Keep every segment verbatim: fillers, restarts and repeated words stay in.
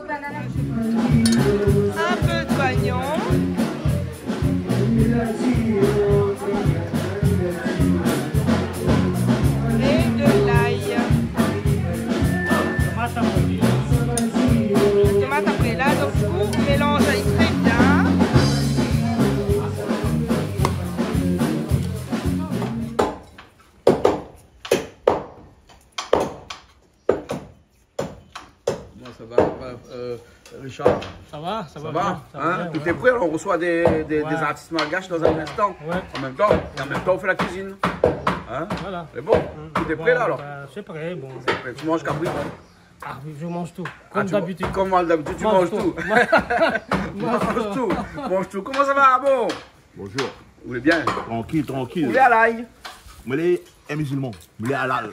Un peu d'oignon. Et de l'ail. Tomat apré la, donk, ou mélanz ali tré bien. Bon, sa va, euh, Richard ? Ça va, ça va bien, ça va bien, ouais. Tout est prêt, on reçoit des, des, des artistes malgaches dans un instant. Ouais. En même temps, et en même temps, on fait la cuisine. Hein ? Voilà. C'est bon, tout est prêt là, alors ? Bon, bah, c'est prêt, bon. C'est prêt. Tu manges cabri, toi ? Ah oui, je mange tout. Ah, comme d'habitude. Comme d'habitude, tu manges tout. Mange tout. Mange tout. Mange tout. Comment ça va ? Bon. Bonjour. Ou lé bien ? Trankil, trankil. Ou lé alal ? Moin lé in mizilman. Moin lé alal.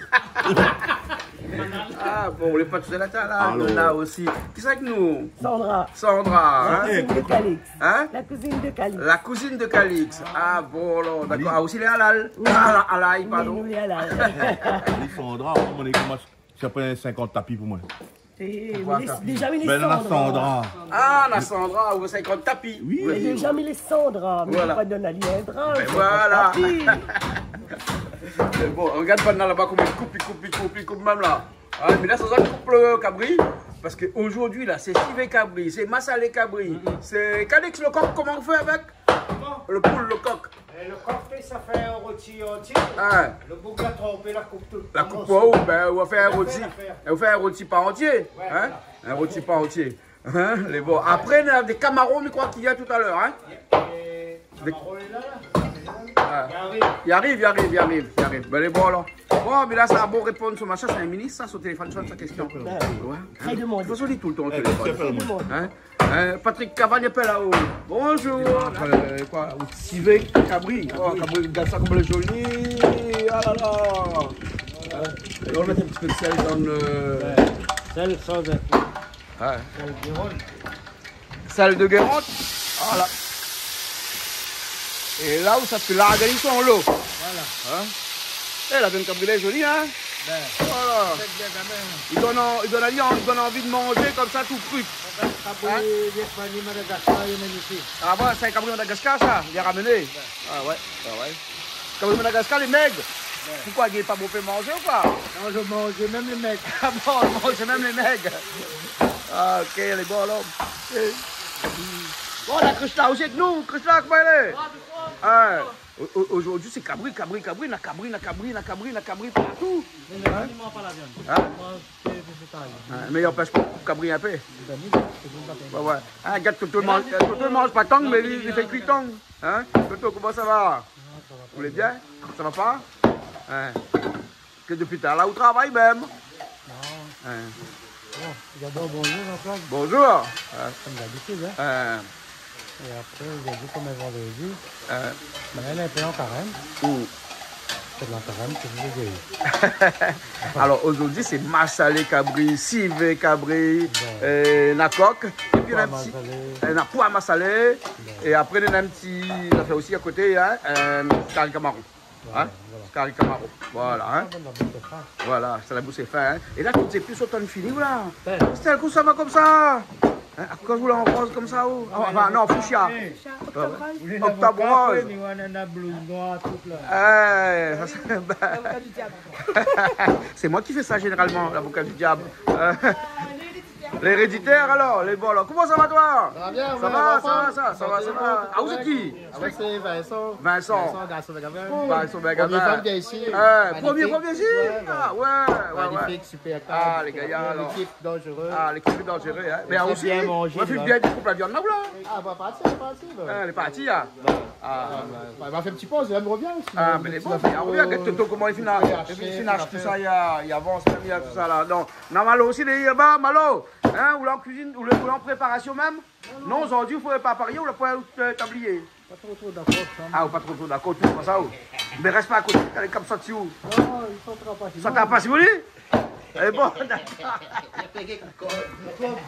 Ah bon, ou lé pa tousèl la, la, la osi. Kisa èk nou ? Sandra. Sandra, hein ? La cuisine de Calix. Hein ? La cuisine de Calix. La cuisine de Calix. Ah bon, alor, dakor. Ah, osi lé alal. Oui. Alal, pardon. Oui, nou lé alal. Sandra, moin lé koman Sa pran sinkant tapi pou moin. Eh, Pourquoi, mé lé, tapi ? Déza, mé lé Sandra. Ben, la Sandra. Ah, la Sandra, ou sinkant tapi. Oui. Mé déza, mé lé Sandra, mé voilà. Fo pa donn ali in dra, sinkant tapi. Ben voilà. Bon, regard banna laba koman i koup, i koup, i koup, i koup mèm la. Ah, mé la, sa, sa koup le kabri, parske zordi la, sé sivé kabri, sé masalé kabri, sé Calix le kok, koman ou fé avèk ? Le poul, le kok. Eh, le kok, sa fé in roti antié. Ah. Le boug la tronpé, la koup tout. La koup pa, ou, ben, ou va fé in roti. Ou fé in roti pa antié, hein ? Ouais, voilà. In roti pa antié. Hein ? Lé bon. Apré, néna dé kamaron, mi kroi, ki vien talèr, hein ? Eh, kamaron lé la, la. Ah. I ariv, i ariv, i ariv, i ariv. Ben, lé bon, alor. Bon, mé la, sa la bon répond, son machin, sé in minis, sa, son téléfone i sonn, sa késtion. Ben oui. Ouais. Très demandé. De tout fason, li lé toultan o téléfone. Très demandé. Hein ? Hein, Patrick Cavani i apèl la-o. Bonjour. Euh, koi, ou sivé kabri. Oh, kabri, regard sa koman lé zoli. Ah la la. Hein ? É nou va mèt in ti pé de sèl dan le... Ouais. Sèl, sa, ouais. Sèl de Guérande. Sèl de Guérande. Voilà. É la ou sa fé la, gard son lo. Voilà. Hein ? Eh, la viann kabri lé zoli, hein ? Ben, voilà. Sé bien kanmèm. I donn an-, i donn ali an-, i donn anvi de manzé konmsa, tou kri. Kabri, hein ? Vietnam, Madagascar, lé magnifik. Ah bon, sé in kabri Madagascar, sa, li la ramèn ? Ouais. Ah ouais, ah ouais. Kabri Madagascar, lé mèg. Ouais. Poukoi, li lé pa bon fé manzé ou koi ? Non, mi manz mèm lé mèg. Ah bon, mi manz mèm lé mèg. Ah, ok, lé bon, alor. Eh. Bon, la Krishna osi èk nou. Krishna, koman i lé ? Hein ? O-, o-, zordi, sé kabri, kabri, kabri, na kabri, na kabri, na kabri, na kabri partou. Mé lé zanimal pa la viann. Hein ? Moin, sé, sé sa. Hein, mé i anpèsh pa, koup kabri in pé. Lé zanimal, sé sa. Ouais, ouais. Hein, gard, Toto i manz, Toto i manz pa tang, mé li, li fé kui tang. Hein ? Toto, koman sa va ? Non, sa va pa bien. Ou lé bien ? Sa va pa ? Hein ? Ke dopi talèr la ou travay mèm. Non. Hein. Bon, dabor, bonjour, Jean-Claude. Bonjour. Hein. Konm dabitid, hein. Hein. É apré, zordi, konm in vandrodi, hein, mé lé in pé an karèm. Hmm. Sé an karèm, sé oblizé. Alor, zordi, sé masalé kabri, sivé kabri, bon, euh, na kok. Épi, poi na in ti, masalé, euh, na poi masalé. Bon. É apré, na in ti zafèr osi a koté, hein, euh, kari kamaron. Hein ? Voilà, voilà. Kari kamaron. Voilà, hein ? Ah, ben, la boush lé fin. Voilà, sa la boush lé fin, hein ? É la, tout sé pli otan fini, voilà. Ben. Sé in kou sa va konmsa. Hein ? Akoz ou la an roz konmsa, ou ? Ah, anfin, non, fuchsia. Fuchsia, octobre rose. Ouais, ouais. Octobre rose. Mé ou néna in blouz noir, tout la. Eh, sa, sé, ben, l'avocat du diable. Sé moin ki fé sa zénéralman, l'avocat du diable. Euh, L'héréditaire, alor, lé bon, alor. Koman sa va, toi ? Sa va bien, sa va, sa va, sa va, sa va. Ah, ou sé ki ? Ah, moin sé Vincent. Vincent. Vincent, garson Bègavèn. Vincent Bègavèn. Promié foi mi vien isi. Euh, promié foi mi vien isi ? Ouais, ouais. Ah, ouais, ouais, ouais. Magnifik, super. Ah, lé gayar, alor. Lékip danzéré. Ah, lékip lé danzéré, hein. Mé osi, bien manzé, ouais, fé bien di koup la viann la, ou la ? Ah, bah, parti, parti, bah. Hein, lé parti, hein. Ah, bah, va fé in ti poz, la mi revien. Ah, mé lé bon, revien, gard Toto, koman li fine, li fine ashté tout sa, li, li avans mèm, li a tout sa la. Non, non, Malo osi, li lé laba, Malo. Hein, ou lé an kuizine, ou lé, ou lé an préparasion mèm ? Non, non. Non, zordi, ou fo pa parié, ou la pran, euh, tablié. Pa tro, tro dakor, sa. Ah, ou pa tro, tro dakor, ou koné sa, ou. Mé rès pa a koté, alé konmsa, ti ou. Non, non, i santèr pa si ou. Santèr pa si ou, li ? Lé bon, dakor.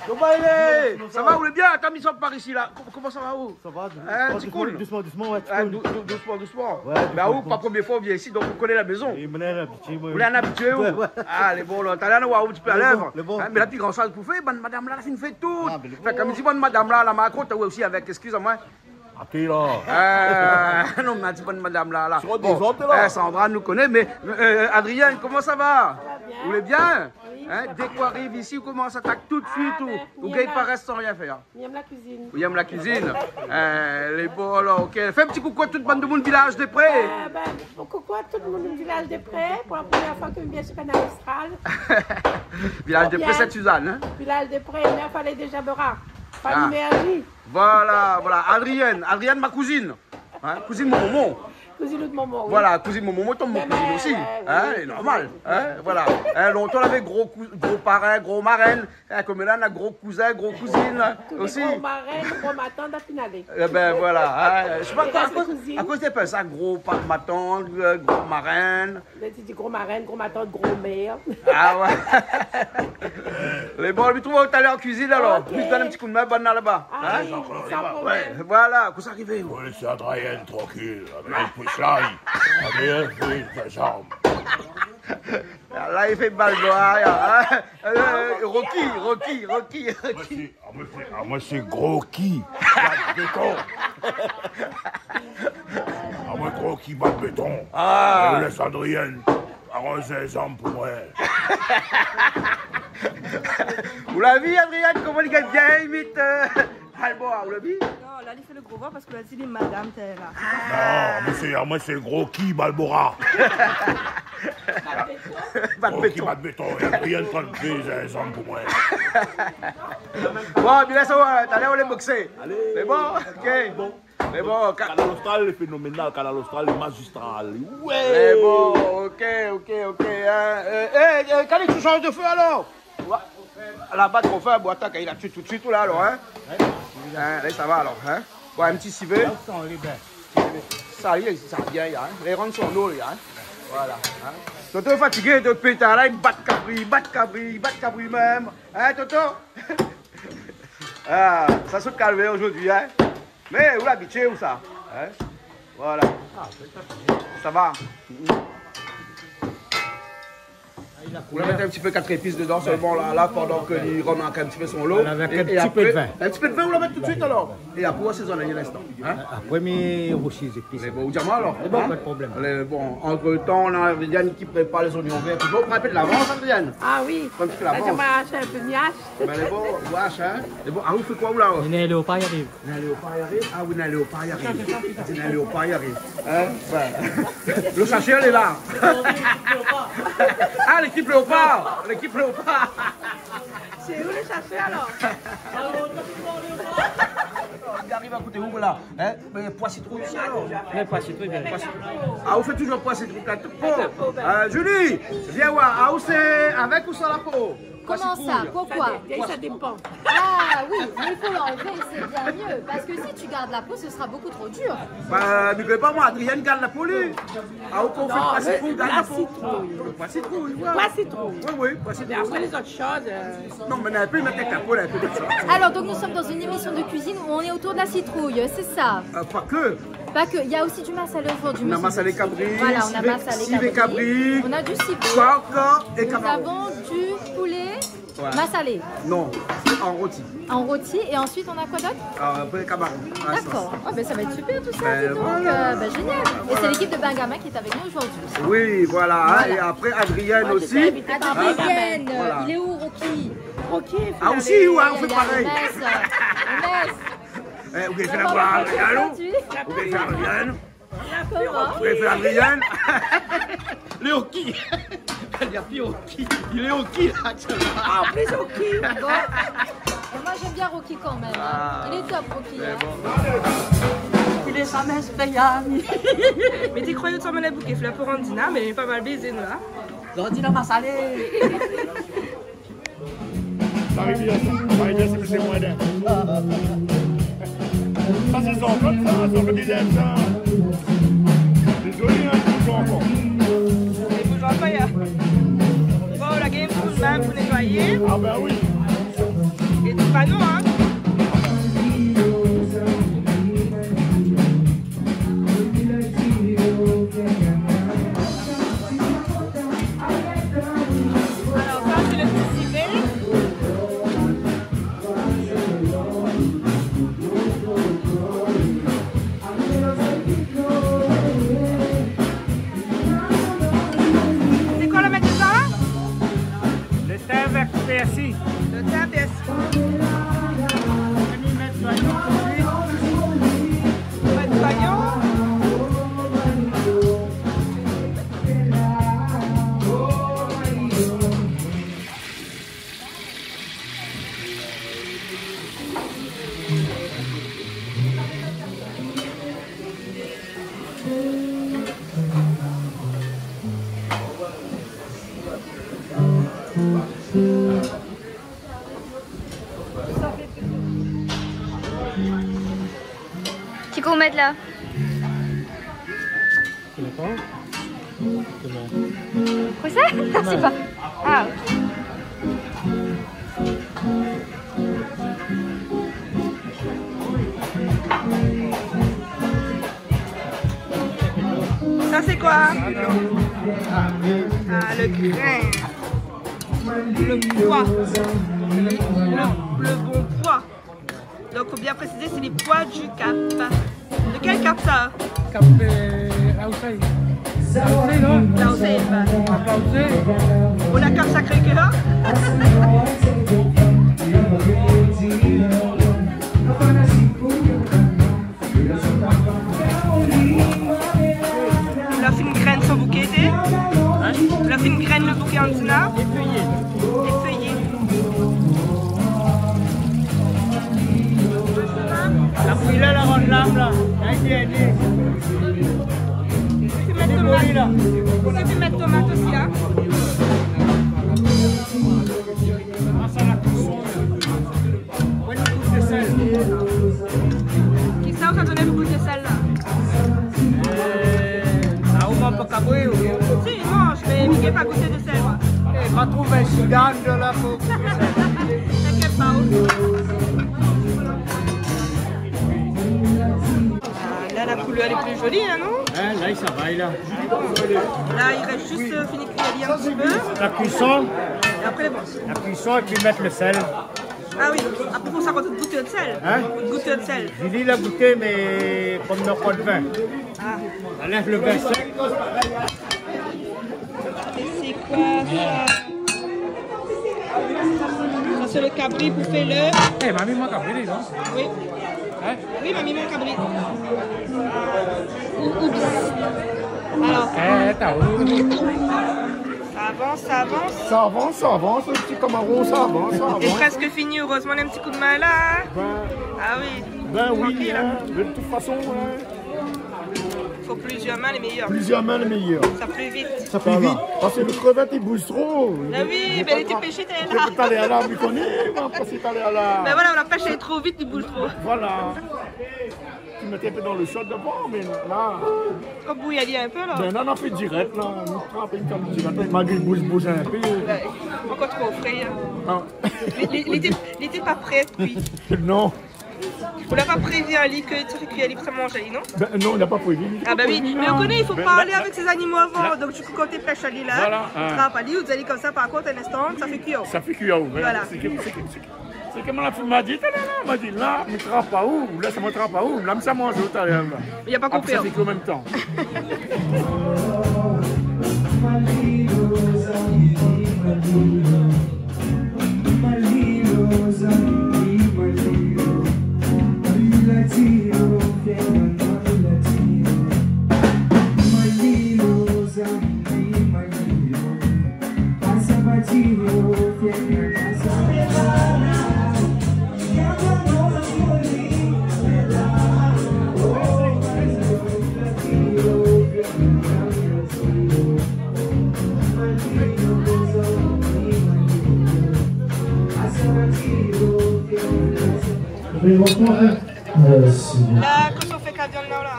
Koman i lé ? Sa va, ou lé bien ? Atann, mi sort par isi la. Koman sa va, ou ? Sa va, dou-, hein, dousman, dousman, dousman, ouais, ti koul. Dou-, dou-, dousman, dousman. Ouais, dousman, dousman. Mé ou, pa promié foi ou vien isi, donk ou koné la mézon. Oui, mé la, abitié, moin. Ou lé in abitié, ou ? Ah, lé bon, la. Talèr nou va oir in ti pé a lèv. Lé bon, lé bon. Hein, mé la, pi gran shoz pou fé, bann madam la, la fine fé tout. Ah, mé lé bon. Anfin, kom mi di, bann madam la, la Macron, ou osi avèk, eskiz amoin. Até la. Euh, non, mé ti bann madam la, la. Bon, eh, Sandra, nou koné, mé, euh, Adrienne, koman sa va ? Sa va bien. Ou lé bien ? Oui, sa va bien. Hein, dé k'ou ariv isi, ou komans atak tout suit, ou gingn pa rès san rien fèr. Ah, ben, mi yèm la kuizine. Ou yèm la kuizine ? Euh, lé bon, alor, ok. Fé in ti koukou a tout bann demoun Vilaz Depré. Euh, ben, koukou a tout demoun Vilaz Depré, pou la promièr foi ke mi vien si Kanal Austral. Vilaz Depré, Sint-Sizane, hein ? Vilaz Depré, mi falé déza bora. Fami Mergi. Voilà, voilà. Adrienne, Adrienne, ma kouzine. Hein, kouzine mon momon. Kouzine out momon, oui. Voilà, kouzine mon momon, tonm mon kouzine osi. Mé, mé, oui, oui, oui. Hein, lé normal. Hein, voilà. Hein, lontan, lavé gro kou-, gro parin, gro marène. Hein, koméla, na gro kouzin, gro kouzine osi. Tout lé gro marène, gro matant, la finalé. Eh ben, voilà. Hein, mi koné pa akoz, akoz i apèl sa gro pa-, matant, euh, gro marène. Mé ti di gro marène, gro matant, gro mèr. Ah ouais. Lé bon, mi trouv aou talèr an kuizine alor. Ok. Mi done in ti koudmin, bann la laba. Ah oui, san problèm. Ouais, voilà, kosa i ariv, ou ? Ouais, sé Adrienne, trankil, avèk in plis lay. Avèk in plis de zanm. La, i fé bal noir, hein. Euh, Rocky, Rocky, Rocky, Rocky. Ah, moin, sé, ah, moin, sé Gro Ki, bat béton. Ah, moin, Gro Ki, bat béton. Ah. Euh, lès Adrienne aranz in zanm pou moin. Ou la vi, Adrienne, koman li gingn bien imit, euh, Balbora, ou la vi ? Non, la, li fé le gro voi parske la di li madam, té la. Non, moin sé, moin sé Gro Ki Balbora. Bat béton. Gro Ki bat béton. É Adrienne, trant pé, sé in zanm pou moin. Bon, mi lès aou, talèr ou lé boksé. Alé. Lé bon, ok. Bon. Lé bon, Ka-, Kanal Austral, lé fénoménal. Kanal Austral, lé mazistral. Ouais. Lé bon, ok, ok, ok, hein. Euh, eh, eh, kan i shanj de fé alor ? Ouais. Laba, tro fé, bon, atak, i la tué tout suit, ou la, alor, hein ? Ouais. Hein, la, sa va, alor, hein ? Ouais, in ti sivé. Sa, li, sa bien, hein ? Lé rann son lo, hein ? Voilà, hein ? Toto lé fatigé, dopi talèr la, i bat kabri, i bat kabri, i bat kabri mèm. Hein, Toto ? Ah, sa sé kalvèr zordi, hein ? Mé ou la abitié, ou sa ? Hein ? Voilà. Sa va ? Ou la mèt in ti pé kat zépis dedan solman la, la, pandan ke li rann in ti pé son lo. Voilà, avèk in ti pé de vin. É, é apré, in ti pé de vin, ou la mèt tout suit alor. É apré, ou asézone in instan, hein ? Apré, mi rousi zépis. Lé bon, ou di amoin alor, hein ? Lé bon, pa de problèm. Lé bon, antretan, na Adrienne ki prépar lé zoignon vèr. Ou pran in pé de lavans, Adrienne ? Ah oui. Pran in ti pé lavans. Sa, mi ashé in pé miash. Ben, lé bon, ou ashé, hein ? Lé bon, ah, ou fé koi, ou la ? Néna léopar i ariv. Néna léopar i ariv ? Ah oui, néna léopar i ariv. Néna léopar i ariv. Hein ? Ben, le shashé lé la. Ah, lékip léopar. Lékip léopar. Sé ou le shashé alor ? Li ariv a koté ou la ? Hein ? Mé poi sitrouy osi alor ? Mé poi sitrouy, bien. Poi sitrouy. Ah, ou fé toujour poi sitrouy, la, tout bon. Euh, Julie, vien oir. Ah, ou sé avèk ou san la po ? Koman sa ? Poi sitrouy. Pourquoi ? Sa dé-, sa dépan. Ah oui, mais il faut l'enlever, c'est bien mieux. Parce que si tu gardes la peau, ce sera beaucoup trop dur. Ba, mi koné pa, moin, Adrienne i gard la po, li. Ah, ou fé poi sitrouy, i gard la po. Non, mé la sitrouy. Poi sitrouy, ouais. Poi sitrouy. Oui, oui, poi sitrouy. Mé apré, lé zot shoz, euh, Non, mé in pé, mèt in pé la po, in pé de sa. Alors, donc, nous sommes dans une émission de cuisine où on est autour de la citrouille, c'est ça ? Euh, pas que. Pas que, il y a aussi du massalé aujourd'hui, monsieur. On a massalé cabri, civet, civet cabri, porc et camaron. Voilà, on a massalé cabri. On a du civet. Nous avons du poulet massalé. Ouais. Non, en rôti. En rôti, et ensuite, on a quoi d'autre ? Euh, poulet camaron. Ah, ça, ça. D'accord. Oh, ben, ça va être super tout ça, dis donc. Ben, voilà. Euh, ben, génial. Voilà, voilà. Et c'est l'équipe de Bengamin qui est avec nous aujourd'hui. Oui, voilà, hein, et après, Adrienne aussi. Moi, j'étais invitée par Bengamin. Adrienne, euh, il est où, Rocky ? Voilà. Rocky, ah, aussi, ouais, on fait pareil. Allez, allez, on laisse. Eh, ou bien fé la voir, allô ? Ou bien fé Adrienne ? Comment ? Ou bien fé Adrienne ? Léo ki ? Li di pi Rocky. Li lé Rocky, la, aktièlman. Ah, an plis, Rocky. Bon. Moi, j'aime bien Rocky quand même, hein. Ah. Il est top, Rocky, hein. Bon. Il est jamais payé. Mé té kroi ou té sa mèt la bouké flèr pou Randina, mé pa mal bézé, nou, la. Randina pa salé. Sa i ariv bien, sa. Sa i ariv bien, sé mésyé Moindin. Sa, sé zanfan, sa, zanfan ki èm sa. Lé zoli, hein, lé bourjwa ankor. Lé bourjwa ankor, ya. Bon, la game. Pas non, hein. Alors, ça, c'est le petit civet. C'est quoi le mec de ça, là ? Le thym avec persil. Le thym, persil. On va mettre l'oignon tout de suite. On va mettre l'oignon. Ti kou mèt la. Kosa ? Non, sé pa. Ah, ok. Ça, c'est quoi ? Ah, le grain. Le pois. Le, le bon pois. Donc, faut bien préciser, c'est les pois du Cap. De quel Cap, ça ? Cap, euh, Laosé. Laosé, non ? Laosé, bah. Laosé. On a Cap Sacré-Cœur. La fine graine son bouké, té ? Hein ? La fine graine le bouké an dsi la ? Effeuillé. Effeuillé. La bouyi la, la rann lam la. Ayi, ayi, ayi. Ou pé mèt tomat. Ou pé mèt tomat osi, hein. Kisa ou sa donn le gou de sèl la ? Euh, ah, ou manz pa kabri, ou ? Si, mi manz, mé mi gingn pa gouté de sèl, moin. Eh, va trouv in Zidane de la po. T'inquiète pas, oui. Ah, là, la couleur, elle est plus jolie, hein, non ? Hein, là, ça va, là. Là, il reste juste, euh, fini cuire un petit peu. La cuisson. Et après, bon. La cuisson et puis mettre le sel. Ah oui, apré, fo sa gout de sèl. Hein ? Gout de sèl. Julie la gouté, mé konm na pa de vin. Ah. Alé, le vin sèk. Et c'est quoi ça ? Ça, c'est le cabri pour faire le... Eh, mami, mon cabri, non ? Oui. Hein ? Oui, mami, mon cabri. Ou, oups. Alors. Eh, t'as où ? Ça avance, ça avance. Ça avance, ça avance, le petit camaron, ça avance, ça avance. C'est presque fini, heureusement, on a un petit coup de main là, hein ? Ben, ah oui. Ben oui, tranquille, hein. De toute façon, hein. Faut plusieurs mains, les meilleures. Plusieurs mains, les meilleures. Ça fait vite. Ça fait vite. Voilà. Parce que le crevette, il bouge trop. Ah oui, ben, il était pêché, t'es là. T'es allé à la, mi koné, mi la pasé, t'es allé à la. Ben voilà, on a pêché trop vite, il bouge trop. Voilà. Ti mèt in pé dan le shot d'abor, mé la... Kan bouyi ali in pé la. Ben la, nou fé dirèk la. Nou trap in pé dirèk. Malgré li bouj, bouj in pé. Ouais. Ankor tro fré, hein. Ah. Li, li, li té, li té pa pré, li. Non. Ou la pa prévni ali ke ti kui ali pou sa manzé, non ? Ben non, li la pa prévni. Ah ben oui, mé ou koné, i fo parl avèk sé zanimo avan. Ben la. Donk, du kou, kan té pèsh ali la, voilà, hein, trap ali, ou di ali konmsa, par kont, in instan, sa fé kui. Sa fé kui, ouais. Voilà. Sé ke, sé ke, sé ke Sé ke moin la fine di, talèr la, moin la di, la, mi trap pa ou, lès amoin trap pa ou, la, mi sa manzé talèr la. Li la pa konpri. Apré, sa fé kui an mèm tan. La, kosa ou fé èk la viann la, la ?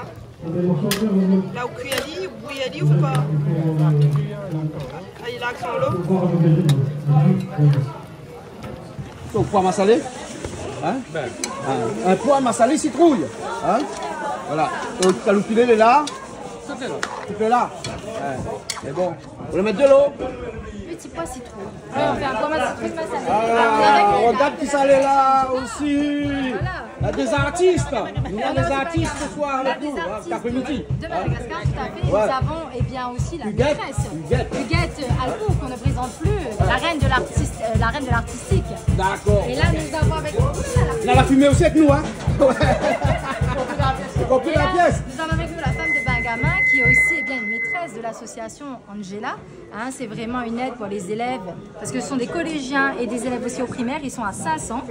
La ou kui ali, ou bouyi ali, ou fé pa ? Alé, la, aksyon lo. Ou poi masalé ? Hein ? Ben. Hein ? Un pois massalé citrouille. Hein ? Voilà. Donc, kaloupilé, il est là. Tout est là. Tout est là. Ouais. C'est bon. Ou vé mèt de lo ? Petit pois citrouille. Ah. Ouais, on fait un pois citrouille massalé. Ah, avec, on regarde qui ça est là aussi. Voilà. Il y a des artistes. Il y a des artistes ce soir avec nous, hein, cet après-midi. Des artistes de Madagascar, tout à fait. Ouais. Nous avons, eh bien, aussi la maîtresse. Huguette. Huguette Alcourt, qu'on ne présente plus, la reine de l'artiste, euh, la reine de l'artistique. D'accord. Et là, nous avons avec nous la... On a la fumée aussi avec nous, hein. Ouais. On coupe la pièce. Et là, nous avons avec nous la femme de Benjamin, qui est aussi, eh bien, une maîtresse de l'association Angela. Hein, c'est vraiment une aide pour les élèves, parce que ce sont des collégiens et des élèves aussi au primaire, ils sont à cinq cents.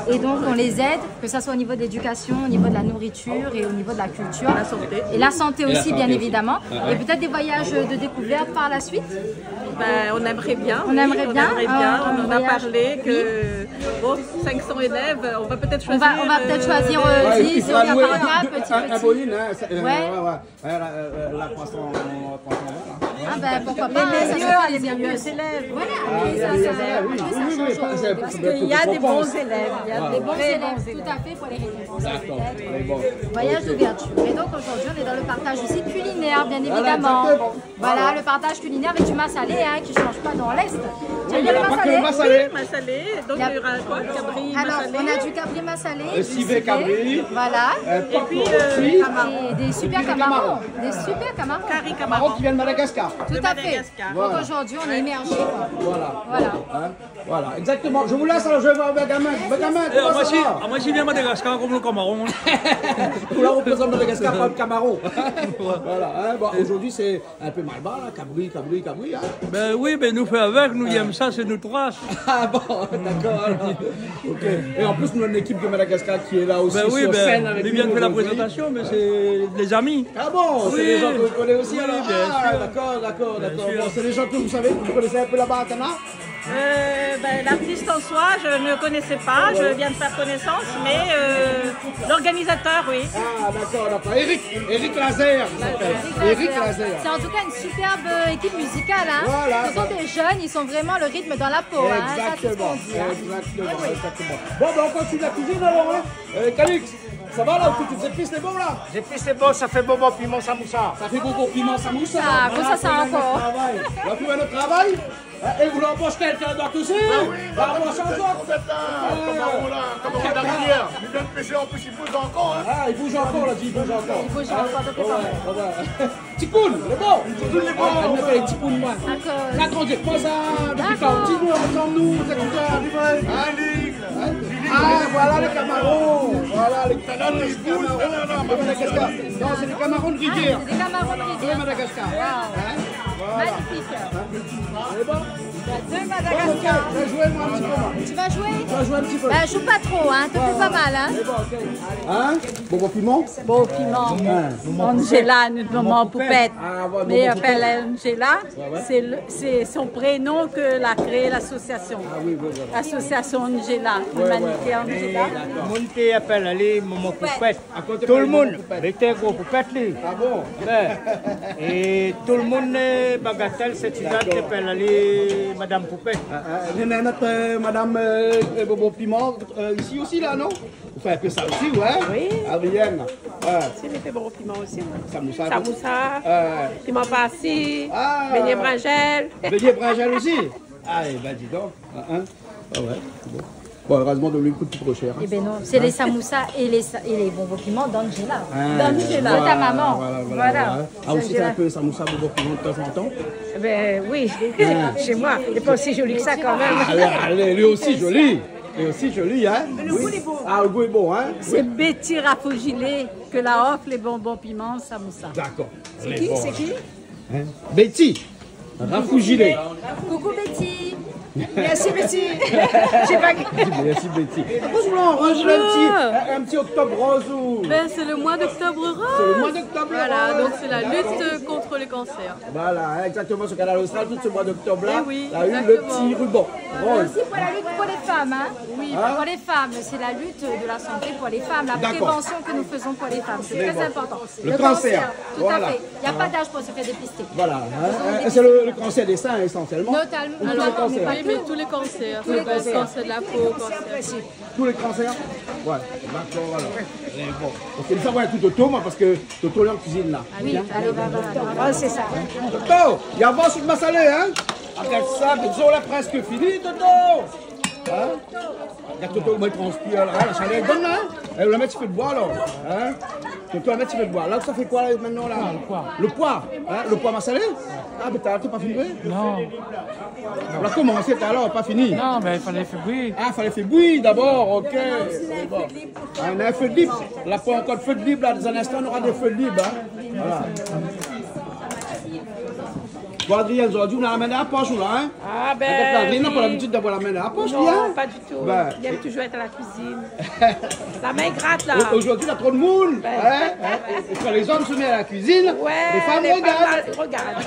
Et donc, on les aide, que ça soit au niveau de l'éducation, au niveau de la nourriture et au niveau de la culture. La santé. Et la santé aussi, bien évidemment. Et la santé aussi. Ouais, ouais. Et peut-être des voyages de découverte par la suite ? Ben, on aimerait bien, oui, on aimerait bien, on en a parlé que, bon, cinq cents élèves, on va peut-être choisir, euh, des... On va, on va peut-être choisir, euh, dix, on va par cas, petit, petit. Ouais, ouais, ouais. Ouais, ouais, ouais. Ouais, la, euh, euh, la croissant, croissant vert, là. Ah ben, pourquoi pas, hein, ça fait plaisir. Les meilleurs, les meilleurs élèves. Voilà, après, ça, ça, oui, oui, ça change, oui, oui, oui, parce qu'il y a des bons élèves, il y a des bons élèves, tout à fait, pour les récompenser. D'accord, mais bon. Voyage d'ouverture. Et donc, aujourd'hui, on est dans le partage aussi culinaire, bien évidemment. Voilà, exactement. Voilà, le partage culinaire avec du massalé, hein, qui change pas dans l'Est. Tu aimes bien le massalé ? Oui, il y a pas que le massalé. Oui, massalé. Donc, il y aura quoi ? Cabri massalé. Alors, on a du cabri massalé, du civet. Le civet cabri. Voilà. Euh, porc aussi. Et puis, euh, des camarons. Et des super camarons. Des super camarons. Cari camarons. Camarons qui viennent de Madagascar. Tout à fait. De Madagascar. Voilà. Donc aujourd'hui, on est immergé, quoi. Voilà. Voilà. Hein ? Voilà, exactement. Je vous laisse, alors, je vais voir Benjamin. Benjamin, comment ça va ? Eh, moin osi, ah, moin osi mi vien Madagascar, konm lo kamaron. Ou la représent Madagascar par le camaron. Voilà, hein. Bon, aujourd'hui, c'est un peu malbar, là, cabri, cabri, cabri, hein. Ben oui, ben nou fé avèk, nou yèm sa, sé nout ras. Ah bon, d'accord, alors. Ok. Et en plus, nous avons une équipe de Madagascar qui est là aussi sur scène avec nous aujourd'hui. Ben oui, ben, nou vien fé la prézantasion, mé sé dé zami. Ah bon, c'est des gens que vous connaissez aussi, alors ? Oui, bien sûr. Ah, d'accord, d'accord, d'accord. Bien sûr. Bon, c'est des gens que vous savez, que vous connaissez un peu là-bas à Tana ? Euh, ben, l'artiste en soi, je ne connaissais pas, je viens de faire connaissance, mais, euh, l'organisateur, oui. Ah, d'accord, d'accord. Eric, Eric Lazer, il s'appelle. Eric Lazer. C'est en tout cas une superbe, euh, équipe musicale, hein. Voilà. Ce sont des jeunes, ils sont vraiment le rythme dans la peau, hein. Ça, c'est ce qu'on dit, hein. Exactement, exactement, exactement. Bon, ben, on continue la cuisine alors, hein. Euh, Calix, ça va là, ou tout zépis lé bon là ? Zépis lé bon, sa fé bonbon piman samoussa. Sa fé bonbon piman samoussa. Sa, voilà, sa, sa ankor. Voilà, nou fé nout travay. Hein, é ou la anbosh kèlkin d'ot osi ? Ah oui, la anbosh in zot. Koman ou la, koman ou la, Rivière ? Li vien pésé, an plis, li bouz ankor, hein. Ah, li bouz ankor, la di, li bouz ankor. Li bouz ankor, donk, ouais, ouais. Tikoun, lé bon. Tikoun, lé bon. Ah, nou fé tikoun, moin. D'accord. La grandi konmsa, dopi kan ti nou ansanm, nou, sé tousa. Hein ? Ah, voilà les camarons. Voilà les camarons. Non, c'est des camarons de rivière. Ah, c'est des camarons de rivière. De Madagascar. Waouh. Hein ? Voilà. Magnifique. Hein ? C'est bon ? De Madagascar. Bon, ok, je vais jouer, moi, un petit peu, moi. Tu vas jouer ? Je vais jouer un petit peu. Ben, joue pas trop, hein, te fais pas mal, hein. C'est bon, ok. Hein ? Bonbon piman ? Bon piman. Hein. Angela, nout momon poupèt. Ah, ouais, momon poupèt. Mé i apèl Angela. Ouais, ouais. C'est le, c'est son prénom que l'a créé l'association. Ah oui, oui, oui, oui. Association Angela, ouais, ouais, Humanité Angela. D'accord. Moun té apèl ali momon poupèt. Tout le moun, momon poupèt. Li té gro poupèt, li. Ah bon ? Ben, é tout le moun, euh, Bagatelle, sé ti zot té apèl ali madam poupèt. Ah, ah, néna nout, euh, madam, euh, euh, bonbon piman, euh, isi osi la, non ? Ou fé in pé sa osi, ouais ? Oui. Adrienne. Ouais. Si, mi fé bonbon piman osi, moin. Samoussa. Samoussa, euh, piman farsi, ah, beignet brinjèl. Beignet brinjèl osi ? Ah, eh ben, dis donc. Hein, hein. Ah ouais, bon. Bon, heureusement, de l'huile coûte plus trop cher, hein. Eh ben non, c'est les samoussas et les sa-, et les bonbons piments d'Angela. Ah, d'Angela. Voilà, voilà, voilà. Voilà. Ah, aussi, c'est un peu samoussa, bonbon piment de temps en temps ? Eh ben oui, chez moi. Il est pas aussi joli que ça quand même. Ah, allez, allez, lui aussi joli. Lui aussi joli, hein ? Le goût est bon. Ah, le goût est bon, hein ? C'est Betty Rafougilé que la offre les bonbons piments samoussa. D'accord. C'est qui ? C'est qui ? Hein ? Betty Rafougilé. Coucou Betty. Merci Betty. J'ai pas... Merci Betty. Pourquoi tu voulais un rose, un petit, un, un petit octobre rose ou... Ben, c'est le mois d'octobre rose. C'est le mois d'octobre rose. Voilà, donc c'est la lutte contre le cancer. Voilà, hein, exactement, sur Kanal Austral, tout ce mois d'octobre-là, la une, le petit ruban rose. Eh oui, exactement. Mais aussi pour la lutte pour les femmes, hein. Oui, pour les femmes, c'est la lutte de la santé pour les femmes, la prévention que nous faisons pour les femmes, c'est très important. Le cancer, tout à fait. Voilà. Il n'y a pas d'âge pour se faire dépister. Voilà, hein. Faisons-nous dépister. Et c'est le, le cancer des seins essentiellement. Notamment, oui, mais tous les cancers. Tous les cancers. Cancer de la peau, cancer. Tous les cancers. Ouais, d'accord, alors. Eh, bon. Ok, sa va èk Toto, moin, parske Toto lé an kuizine la. Ah oui, allez, va, va, va. Oh, c'est ça. Toto, i avans sou masalé, hein ? Agard sa, Toto la prèsk fini, Toto. Hein ? Agard Toto, moin, i transpir la, hein, la shalèr i donn la, hein ? Eh, ou la mèt si fé d'boi, la, hein ? Toto, ou la mèt si fé d'boi. La, sa fé koi, la, mintnan, la ? Ah, le poi. Le poi, hein ? Le poi masalé ? Ah, mé talèr, la pa fini, oui ? Non. Ou la komansé talèr, la pa fini. Non, mé falé fé bouyi. Ah, falé fé bouyi dabor, ok. Sé bon. Ah, nou na fé lib. La pa ankor fé lib, la, dan in instan, nou nora dé fé lib, hein. Voilà. Bon, Adrienne, zordi, ou la amenn la posh, ou, la, hein ? Ah, ben, Adrienne, la pa oui. L'abitid d'avoir la min dan la posh, non, hein ? Pas du tout. Ben, i èm toujour èt a la kuizine. La min i grat, la. Au-, aujourd'hui, il y a trop de monde, hein ? Ben. Hein ? Et quand les hommes se mettent à la cuisine, ouais, les femmes regardent. Les femmes regardent.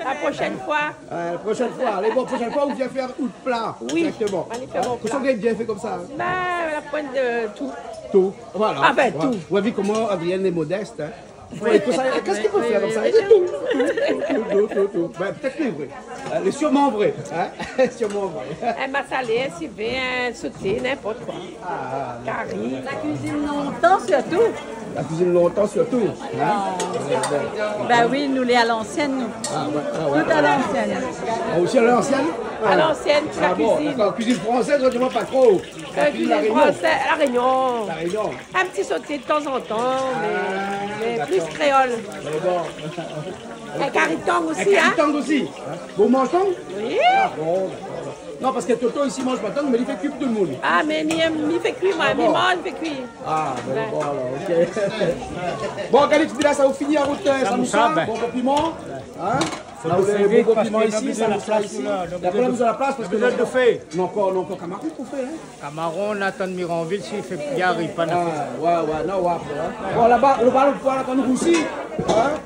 La prochaine fois. Euh, la prochaine fois. Allez, bon, prochaine fois, ou vien fé out pla. Oui. Exactement. Allez, fé mon pla. Kosa ou gingn bien fé konmsa, hein ? Ben, la pointe de tout. Tout. Voilà. Ah ben, tout. Ou la vi koman Adrienne lé modès, hein ? Ouais, kosa, kosa i pé fé konmsa ? Oui, oui, oui. Tout, tout, tout, tout, tout. Ben, pétèt lé vré. Euh, lé sirman vré, hein ? Sirman vré. In masalé, in sivé, in soté, ninport koi. Ah, ah. Kari. La kuizine lontan sirtou. La kuizine lontan sirtou, hein ? Ah. Ben oui, nou lé a l'ansièn, nou. Ah ouais, ah ouais. Tout a l'ansièn. Ah, osi a l'ansièn ? Ah. A l'ansièn, la kuizine. Ah bon, d'accord. Kuizine fransèz, ou di amoin pa tro. Euh, kuizine fransèz, La Rényon. La Rényon. In ti soté de tanzantan, mé, mé plis kréol. Ah, d'accord. Mé bon. In kari tang osi, hein ? In kari tang osi, hein ? Bon, ou manz tang ? Oui. Ah, bon, d'accord. Non, parske Toto isi i manz pa tang, mé li fé kui pou tout le monde. Ah, mé mi, mi fé kui, moin. Ah bon ? Mi manz, mi fé kui. Ah, ben, bon, alors, ok. Bon, Calix, pi la, sa ou fini a rout, euh, samousa, samousa, ben. Bonbon piman, hein ? Sa ou lé bonbon piman isi, samousa isi. Fo nou bizin la plas, la, nou bizin la plas, parske nou na bizin de fé. Non, ankor, non, ankor, kamaron pou fé, hein ? Kamaron, nou atann Miranvil, si i fé gari, pa na fé. Ah, ouais, ouais, non, ouais, après, hein. Bon, laba, laba, le poi la, kan nou rousi, hein ?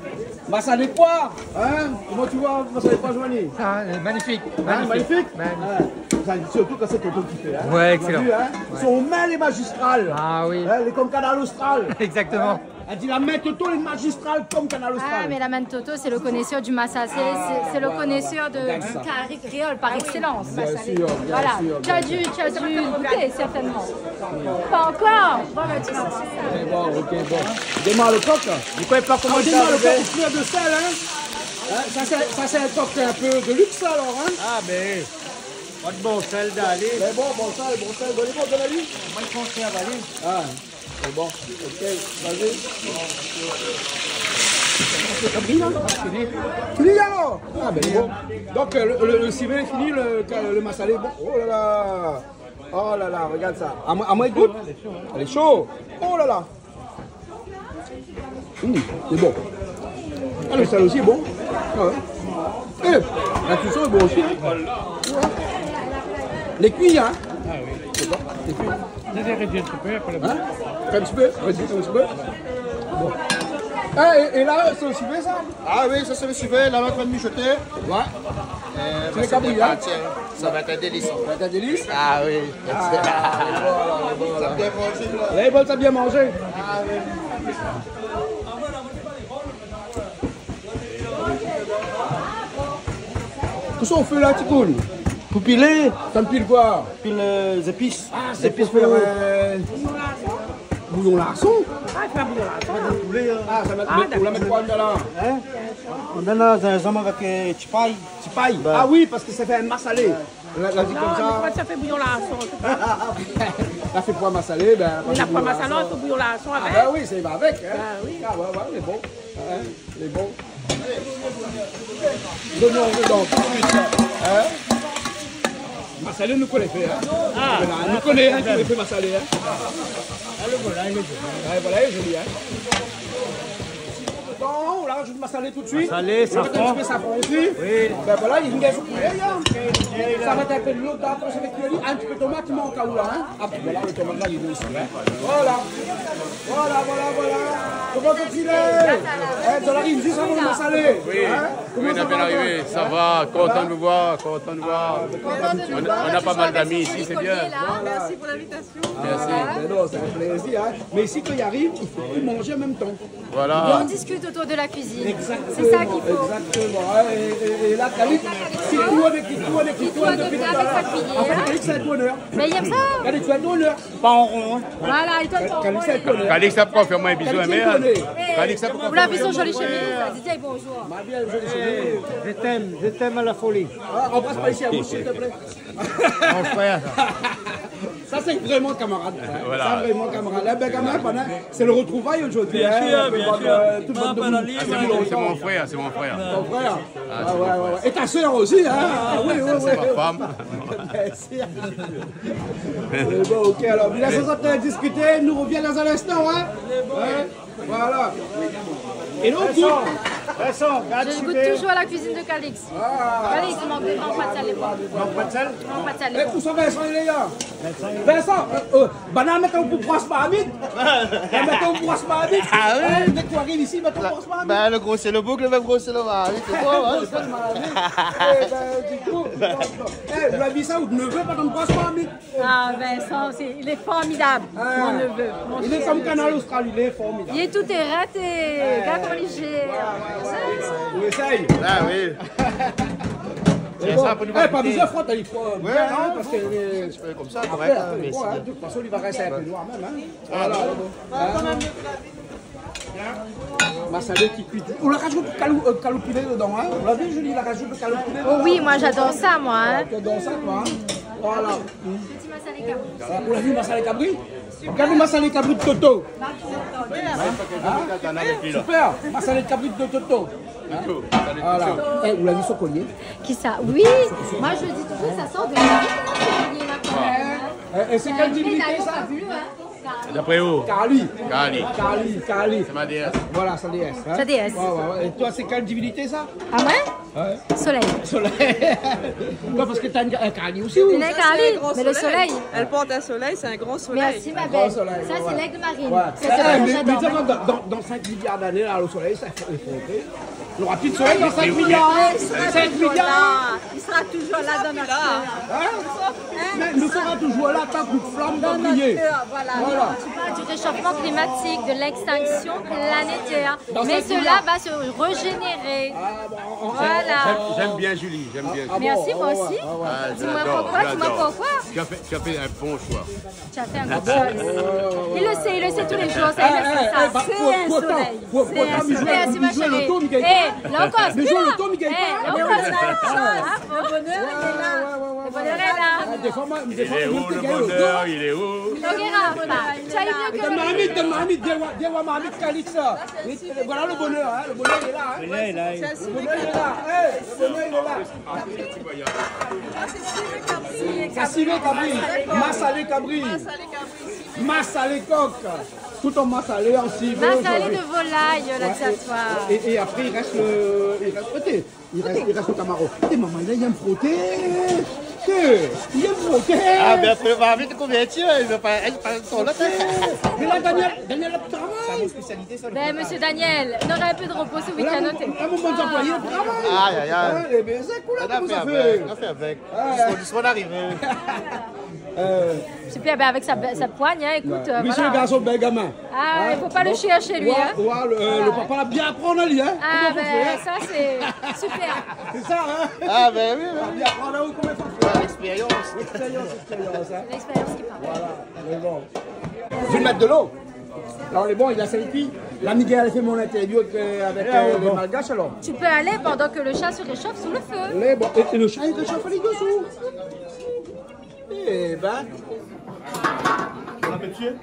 Masalé poi, hein ? Koman ou voi masalé poi, Joanie ? Ah, euh, magnifique, hein, magnifique. Magnifique. Magnifique. Ah, sa, sirtou kan sé Toto ki fé, hein ? Ouais, excellent. Ou la vi, hein ? Ouais. Son min lé mazistral. Ah oui. Hein, lé konm Kanal Austral. Exactement. Hein ? Èl di la min Toto lé mazistral konm Kanal Austral. Ah, mais la main de Toto, c'est le connaisseur du masalé, c'est, c'est le connaisseur de, du kari créole par excellence. Ah, voilà. Regarde ça. Bien sûr, bien sûr, bien sûr. Voilà. Tu as dû, tu as dû goûter, certainement. Pas encore. Bon, bah, tu sais. Eh bon, ok, bon. Démar le kok, hein. Ou koné pa koman i fé arivé. Ah, démar le kok, ou fé de sèl, hein. Hein, sa sé, sa sé in kok in pé de luxe, sa, alor, hein. Ah, mé, pa de bon sèl, dalé. Mé bon, bon sèl, bon sèl, bon, lé bon, donn ali. Moin, mi konsèrv ali. Ah. Sé bon, ok, vas-y. Fini, alor ? Ah, ben, bon. Donk, euh, le, le, le sivé lé fini, le, le masalé, bon. Oh là là. Oh là là, regarde ça. Amoin, amoin i gout. Lé sho, hein. Lé sho. Oh là là. Mmh, lé bon. Ah, le sèl osi lé bon. Ah ouais. Eh, la kuison lé bon osi, hein. Ouais. Lé kui, hein. Ah oui. Lé bon, lé kui. Lé rédui in ti pé, apré le... Hein ? Fé in ti pé, rédui in ti pé. Bon. Ah, é, é la, sé lo sivé, sa ? Ah oui, sa sé lo sivé, la, nou lé an trin de mijoté. Ouais. Euh, tu veux kabouya ? Sa va èt in délis, an fèt. Ça va être un délice. Ah oui. Ah, voilà, voilà. Sa bien manzé, la. Lé bon, sa bien manzé. Ah oui. Kosa ou fé la, Tikoun ? Pou pilé. Sa ou pil koi ? Pil, euh, zépis. Ah, sé pou fé, euh, bouyon larson. Ah, i fé in bouyon larson, la. Ah, sa va, ah, ou la mèt koi dedan la ? Hein ? Nou na zinzanm avèk, euh, ti pay. Ti pay. Bah. Ah oui, parske sa fé in masalé. La, la di konmsa. Non, mé koman sa fé bouyon larson ? La fé poi masalé, ben, la fé poi masalé, fé bouyon larson avèk. Ah ben oui, sa i va avèk, hein. Ben oui. Ah ouais, ouais, lé bon. Hein, lé bon. Zoignon dedan tout de suite, hein. Masalé, nou koné fé, hein. Ah. Voilà, nou koné, hein, koman i fé masalé, hein. Ah, le voilà, lé zoli. Ouais, voilà, lé zoli, hein. Bon, ou la rajout masalé tout de suite. Masalé, safran. Ou la mèt in ti pé safran osi. Oui. Ben voilà, i vien bien. Sa va èt in pé dolo dedan, apré sa va kui ali. In ti pé tomat i mank aou la, hein. Ah, voilà, le tomat la, li lé isi, hein. Voilà. Voilà, voilà, voilà. Koman i lé ? Eh, zot la ariv zis avan le masalé. Oui. Hein ? Oui, nou la bien arivé. Koman sa va, Adrien ? Ça va, kontan de vous voir, kontan de voir. Ah, ben, kontan de te voir. On a, on a pas mal d'amis ici, c'est bien. Merci pour l'invitation. Merci. Ah, ben non, c'est un plaisir, hein. Mais ici, quand il arrive, il faut tout manger en même temps. Voilà. On discute Autour de la cuisine. Exactement, c'est ça qu'il faut. Exactement. Ouais, et, et, et là, Calix, il tourne, il tourne, il tourne depuis tout à l'heure. Il tourne avec sa cuillère. En fait, Calix, c'est un tourneur. Mais il aime ça. Calix, c'est un tourneur. Pas en rond, hein. Voilà, il tourne pas en rond. Calix, c'est un tourneur. Calix, sa pou konfirm in bizou, hein, mé, euh, Calix, sa pou konfirm in bizou. Vous l'avez vu son jolie chemise, hein, dites bonjour. Ma bien, jolie chemise. Je t'aime, je t'aime à la folie. Ah, embrasse par ici à vous, s'il te plaît. Mon frère, ça. Ça, c'est vraiment camarade, hein. Voilà. Ça, vraiment camarade. Là, ben, quand même, pendant, c'est le retrouvaille aujourd'hui, hein. Bien sûr, bien sûr. Tout le monde nous... Ah, c'est mon, c'est mon frère, c'est mon frère. Ton frère. Ah, ouais, ouais, ouais. Et ta sœur aussi, hein. Ah, oui, oui, oui. C'est ma femme. Bien sûr. Mais bon, ok, alors, mais là, ça, ça peut discuter. Nous revient dans un instant, hein. Hein ? Voilà. Et là, on goûte. Vincent, Vincent, regarde. Je goûte toujours à la cuisine de Calix. Ah. Calix, mank pa de sèl, mank pa de sèl. Eh, ousa Vincent, il est là ? Vincent, euh, euh, banna mèt aou pou bros marmit. Mèt aou pou bros marmit. Ah oui. Hein, dès que tu arrives ici, mèt aou pou bros marmit. Bah, le gros, c'est le bouc, le même gros, c'est le mari, c'est bon, hein. Le gros, c'est le mari. Eh ben, du coup, eh, vous l'avez vu ça, ou neveu, pa dan bros marmit. Ah, Vincent, c'est, il est formidable, mon neveu, mon chéri. Ah. Il est comme Kanal Austral, il est formidable. Il est tout terrain, t'es gars comme léger. Ouais, ouais, ouais, ouais. On essaye. Ah oui. C'est bon. Eh, pa bezoin frot, il faut bien, hein, parce que, euh, un petit peu comme ça, après, correct, hein, mais bon, hein, de toute façon, il va rester un peu noir même, hein. Voilà. Hein ? Masalé ki kui. Ou la rajout kalou-, euh, kaloupilé dedan, hein ? Ou la vu, Julie, la rajout kaloupilé dedan. Oh oui, moi, j'adore ça, moi, hein. Ah, tu adores ça, toi, hein ? Voilà. Petit masalé kabri. Ah, ou la vu masalé kabri ? Regarde le masalé kabri de Toto. Hein ? Hein ? Super. Masalé kabri de Toto. Hein ? Voilà. Eh, ou la vu son collier ? Kisa ? Oui. Moi, je dis toujours, ça sort de la... Hein ? Et, et c'est quelle divinité, ça ? Fabuleux, hein ? D'après vous ? Kali. Kali. Kali, Kali. C'est ma déesse. Voilà, sa déesse, hein. Sa déesse. Ouais, ouais, ouais. Et toi, c'est quelle divinité, ça ? Ah, moi ? Ouais. Soleil. Soleil. Non, parce que t'as une, un Kali aussi, oui. Une Kali, mais le soleil. Ça, c'est un grand soleil. Elle porte un soleil, c'est un grand soleil. Merci, ma belle. Un grand soleil, ouais. Ça, c'est l'aigle marine. Ouais. C'est ça que j'adore. Eh, mais, mais dans, dans, dans cinq milliards d'années, là, le soleil, ça, il faut, il faut... Il n'y aura plus de soleil dans cinq milliards, hein. Cinq milliards. Il sera toujours là dans notre cœur. Hein ? Mais il sera toujours là, tant que flamme va briller. Dans notre cœur, voilà. Voilà. On parle du réchauffement climatique, de l'extinction planétaire. Mais cela va se régénérer. Voilà. J'aime, j'aime bien Julie, j'aime bien Julie. Merci, moi aussi. Ah, j'adore, j'adore. Dis-moi pourquoi, dis-moi pourquoi. Tu as fait, tu as fait un bon choix. Tu as fait un bon choix. Ah bon ? Ouais, ouais, ouais. Il le sait, il le sait tous les jours, ça, il le sait, ça. Eh, eh, eh, bah, c'est un soleil. Pour, pourtant, pour, pourtant, mi zoué, mi zoué loto, mi gingn pa. Eh, là encore, mi zoué loto, mi gingn pa. Eh, là encore, c'est la même chose. Ah, le bonheur, il est là. Ouais, ouais, ouais, ouais. Le bonheur est là. Ah, des fois, moi, des fois, il est où, le bonheur ? Il est où ? Regarde, tu as eu mieux que le... Donn marmit, donn marmit, donn marmit, donn marmit Calix. Voilà le bonheur, hein, le bonheur, il est là, hein. Le bonheur, il est là. Le bonheur, il est là. Eh, le bonheur, il est là. Sa sivé kabri, masalé kabri, masalé kok, tout en masalé, en sivé, en sivé. Masalé de volaille, là, ce soir. Ouais, et, et, et après, il reste le, il reste, ok, il reste, il reste le kamaron. Eh, maman, là, il aime frotter. Eh, il aime frotter. Ah, ben, après, va vite, combien tu veux, il veut pas, il veut pas son lot. Mais là, Daniel, Daniel, la travail. Ben, monsieur Daniel, il aura un peu de repos ce week-end, ok ? Là, mon, là, mon bon employé, il travaille. Aïe, aïe, aïe. Hein, les baiser, quoi, là, comment ça fait ? On a fait avec, on a fait avec. Ouais. Doucement, doucement, on arrive. Euh. Super, ben avec sa, sa poigne, hein, écoute, euh, voilà. Lui, c'est le garçon, ben, gamin. Ah, il faut pas le chier chez lui, hein. Hein ? Donc, ouais, ouais, le, euh, le papa l'a bien apprendre, lui, hein. Voilà. Ah, ben, ça, c'est super. C'est ça, hein ? Ah, ben oui, oui. Bien apprendre, hein, comment il faut faire. L'expérience. L'expérience, l'expérience, hein. L'expérience qui parle. Voilà. Mais bon. Je vais mettre de l'eau. Alors, les bons, il a servi. Là, Miguel a fait mon interview avec, euh, avec, euh, les Malgaches, alors. Tu peux aller pendant que le chat se réchauffe sous le feu. Les bons. Et, et le chat, il réchauffe les dessous. Eh ben. On a fait tuer.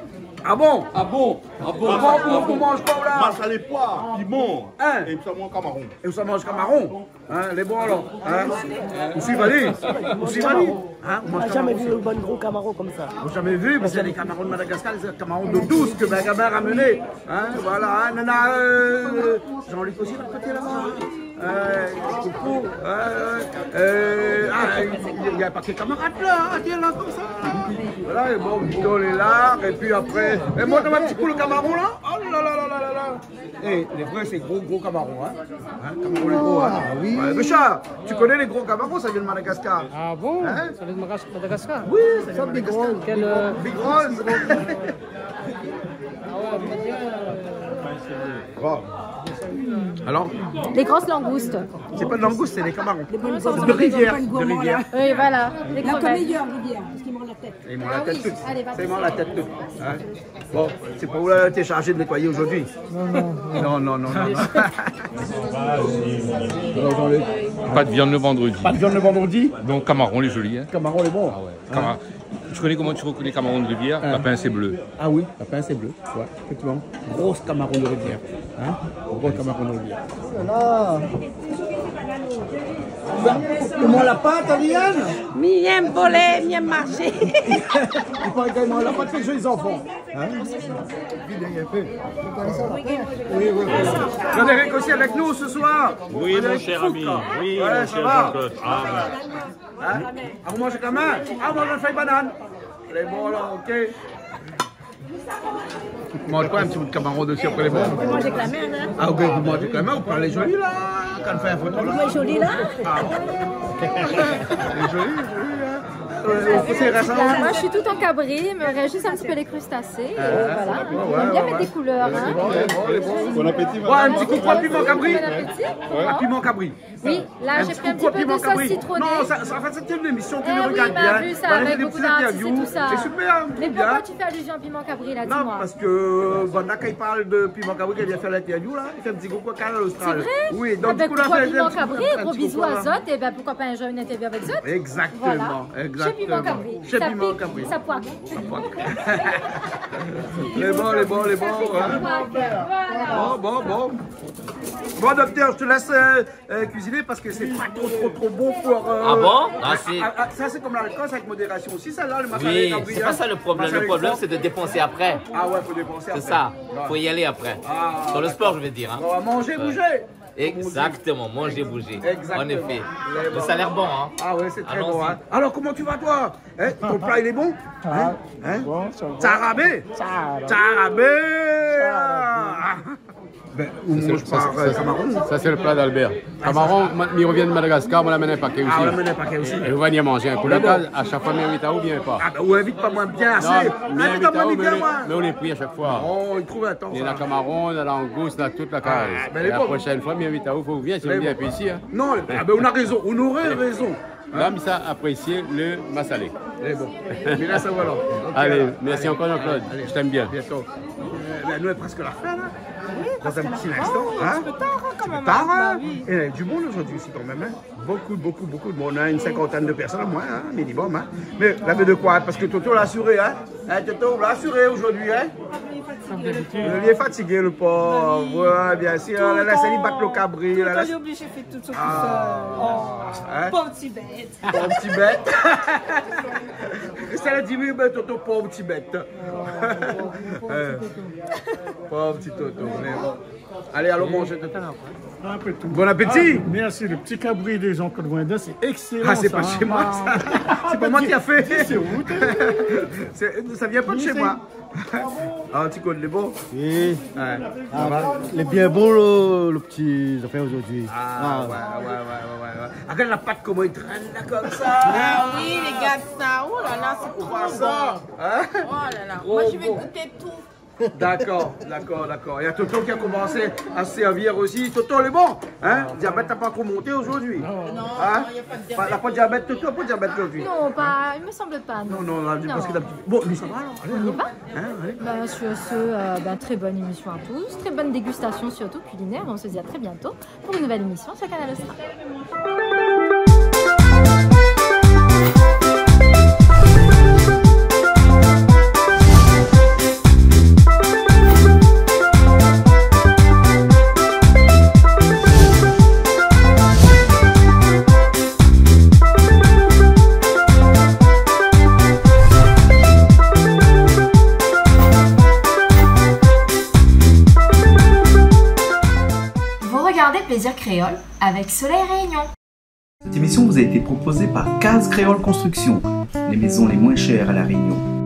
Ah bon ? Ah bon ? Ah bon ? Comment on, on mange pas, là ? Masalé poi, piment. Hein ? Et ça, mon kamaron. Et ça mange kamaron. Hein, lé bon alor, hein ? Ou suiv ali ? Ou suiv ali ? Hein ? Ou manz kamaron osi ? Ou la zamé vi in bon gro kamaron konmsa ? Ou la zamé vi, parske lé kamaron de Madagascar, lé kamaron d'o dous ke Benjamin la ramené. Hein, voilà, hein, nana, euh, Jean-Luc osi, de lot koté laba, hein. Euh, koukou, euh, euh, ah, néna in pakèt kamarad la, hein, vien la, konmsa. Voilà, é bon, Vito lé la, épi apré, é mwin, dan in ti kou, lo kamaron la. Oh la la la la la la. Eh, les vrais, c'est gros, gros camarons, hein. Hein, camarons, les gros, hein. Ah oui. Ouais, mais ça, tu connais les gros camarons, ça vient de Madagascar. Ah bon ? Hein ? Ça vient de Madas-, Madagascar ? Oui, ça vient de Madagascar. Big Rose. Quel, euh, Big Rose. Ah ouais, mais bien, euh, Wow. Alors ? Les grosses langoustes. C'est pas de langoustes, c'est des camarons. Des bonnes, de rivière, de rivière. Oui, voilà, les crevettes. La meilleure rivière, parce qu'ils mangent la tête. Ils mangent la tête toute. Ah oui, allez, va. Ils mangent la tête toute. Hein ? Bon, c'est pas vous là, t'es chargé de nettoyer aujourd'hui. Non, non, non, non. Pas de viande le vendredi. Pas de viande le vendredi ? Donc, camaron, il est joli, hein ? Camaron, il est bon. Ah ouais. Camar-, tu connais comment tu reconnais camaron de rivière ? Hein. La pince est bleue. Ah oui, la pince est bleue. Ouais, effectivement. Grosse camaron de rivière. Hein ? Grosse camaron de rivière. Oh là là. Ben, comment la pâte, Ariane ? Mi yèm volé, mi yèm marshé. Il paraît que la pâte fait jouer les enfants. Hein ? Oui, oui, oui. Frédéric aussi avec nous ce soir. Oui, mon cher ami. Frédéric Fouque. Oui, ouais, mon cher Jean-Claude. Ah, ben. Hein ? Ah, vous mangez quand même ? Ah, moi, je fais banane. Lé bon, la, ok. Manz pa in ti bout camaron desi, apré lé bon. Vous mangez quand même, hein ? Ah, ok, vous mangez quand même, vous parlez joli, là, quand on fait une photo, là. Vous êtes joli, là ? Ah, bon. Lé joli, lé joli, hein. Euh, c'est récent. Moi, je suis tout en cabri, il me reste juste un petit peu les crustacés, et voilà. Ah, ouais, ouais. J'aime bien mettre des couleurs, hein. Lé bon, lé bon, lé bon. Bon appétit, madame. Ouais, un petit coucou à Piment Cabri. Bon appétit. Ouais. À Piment Cabri. Oui, là, j'ai pris un petit peu de sauce citronnée. Un petit coucou à Piment Cabri. Non, ça, ça, en fait, c'est une émission que je regarde bien. Eh oui, on a vu ça avec beaucoup d'artistes et tout ça. Voilà, il y a des petits interviews. Et super, hein, bien. Mais pourquoi tu fais allusion à Piment Cabri, là, dis-moi ? Non, parce que, euh, Vanna, quand il parle de Piment Cabri, qu'elle vient faire l'interview, là, il fait un petit coucou à Kanal Austral. C'est vrai ? Oui, donc, du coup, là, on fait un petit coucou, là. Ah ben, coucou à Piment Cabri, gros bisous à zot, et ben, pourquoi pas un jour une interview avec zot ? Exactement, exactement. Voilà. Chez Piment Cabri. Chez Piment Cabri. Ça pique, ça poique. Ça poique. Lé bon, lé bon, lé bon, hein. Ça pique, ça poique. Voilà. Bon, bon, bon. Bon, docteur, je te laisse, euh, euh, cuisiner parce que c'est pas trop, trop, trop bon pour, euh... Ah bon ? Ah, c'est... Ah, ah, ça, c'est comme l'alcool, c'est avec modération aussi, ça, là, le massalé, oui, c'est pas ça le problème. Le problème, c'est de dépenser après. Ah ouais, faut dépenser après. C'est ça. Ouais. Faut y aller après. Ah, d'accord. Sur le sport, je veux dire, hein. On va manger, bouger. Ouais. Exactement, manger, bouger. Exactement. En effet. Lé bon. Mais ça a l'air bon, hein ? Ah ouais, c'est très bon, hein. Allons-y. Alors, comment tu vas, toi ? Hein, ton plat, il est bon ? Hein ? Hein ? Bon, ça va. Tsarabé ? Tsarabé. Tsarabé. Tsarabé. Ah. Ben, ou manz pa, euh, camaron. Ça, c'est le plat d'Albert. Ah, ça. Camaron, ma-, mi revien de Madagascar, moin la amenn in paké osi. Ah, ou la amenn in paké osi. É ou va vni manzé in kou la kaz, a shak foi mi invit aou, ou vien pa. Ah ben, ou invit pa moin bien asé. Non, mi invit aou, mé ou lé pri a shak foi. Non, i trouv in tan, sa. Néna camaron, néna langous, néna tout la kaz. Ah ben, lé bon. É la proshèn foi mi invit aou, fo ou vien, si ou vien pi isi, hein. Non, ah ben, ou na rézon, ou noré rézon. Hein ? La mi sa aprésié le massalé. Lé bon. Mé la, sa va alor. Ok, alor. Allez, merci encore, Jean-Claude. Allez, je t'aime bien. Bientôt. Euh, ben, nou lé prèsk a la fin, la. Oui, parce que la fin, c'est un petit peu tard, hein, quand même, hein. Tard, hein ? Bah oui. Et du monde aujourd'hui aussi, quand même, hein. Beaucoup, beaucoup, beaucoup de monde, hein. Une cinquantaine de personnes, au moins, hein, minimum, hein. Mais là, mais de quoi ? Parce que Toto l'a assuré, hein. Hein, Toto, ou la asiré zordi, hein ? Li lé fatigé, li lé fatigé, le pauvre. Bah oui. Ouais, bien sûr. Tout la, la, sa li bat lo kabri, la, la. Tout le temps, li lé oblizé fé tout sa tousèl. Ah. Oh. Hein ? Pauvre ti bèt. Pauvre ti bèt. Sa la di, oui, ben, Toto, pauvre ti bèt. Oh, pauvre, pauvre ti Toto. Pauvre ti Toto, mais bon. Allez, allons manger tout à l'heure. Bon appétit. Ah, merci. Le petit cabri de Jean-Claude Coindin, c'est excellent, ça, hein. Ah, c'est pas chez moi, ça. Ah, c'est pas moi qui a fait. Bah, dis, c'est où, t'es... C'est, ça vient pas de chez moi. Ah, ti koné, lé bon. Oui. Ouais. Ah, lé bien bon, le, le ti zafèr zordi. Ah, ouais, ouais, ouais. Regarde la pâte, comment il traîne là, comme ça. Ah oui, les gars, ça, oh là là, c'est trop bon. Hein ? Oh là là. Moi, je vais goûter tout. D'accord, d'accord, d'accord. Il y a Toto qui a commencé à se servir aussi. Toto, lé bon, hein ? Ah, diabète, t'as pas trop monté aujourd'hui ? Non, hein ? Non, y a pas de diabète. Pas, la, pas de diabète, Toto, pas de diabète aujourd'hui. Non, pas, il me semble pas, non. Non, non, là, parce que d'habitude... Bon, mais ça va alors, allez, on y va ? Hein, allez. Ben, sur ce, euh, ben, très bonne émission à tous, très bonne dégustation surtout culinaire. On se dit à très bientôt pour une nouvelle émission sur Kanal Austral. Vous regardez Plaisir Créole avec Soleil Réunion. Cette émission vous a été proposée par Case Créole Construction, les maisons les moins chères à La Réunion.